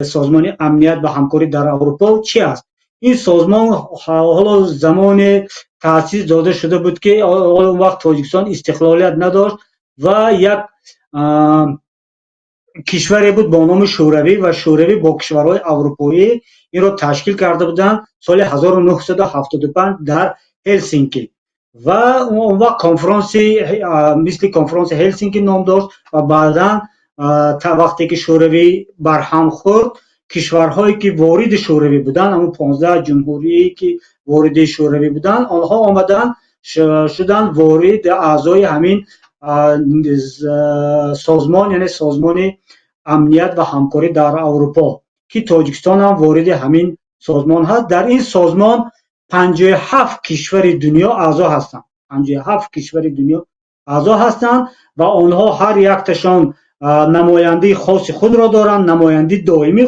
Созмони амният ва ҳамкорӣ дар Аврупо чӣ аст? Ин созмон ҳоло замоне таъсис дода шуда буд, ки он вақт Тоҷикистон истиқлолият надошт ва як кишваре буд бо номи Шӯравӣ, ва Шӯравӣ бо кишварҳои аврупоӣ инро ташкил карда буданд соли 1975 дар Ҳелсинки. Ва он вақт конфронси мисли конфронси Ҳелсинки ном дошт. Ва баъдан, вақте ки Шӯравӣ барҳам хӯрд, кишварҳое ки вориди Шӯравӣ буданд, ҳамун 15 ҷумҳурие ки вориди Шӯравӣ буданд, онҳо омаданд, шуданд ворид аъзои ҳамин созмон, яъне Созмони амният ва ҳамкорӣ дар Аврупо, ки Тоҷикистон ҳам вориди ҳамин созмон ҳаст. Дар ин созмон 57 кишвари дунё аъзо ҳастанд, 57 кишвари дунё аъзо ҳастанд ва онҳо ҳар якташон намояндаи хоси худро доранд, намояндаи доимӣ.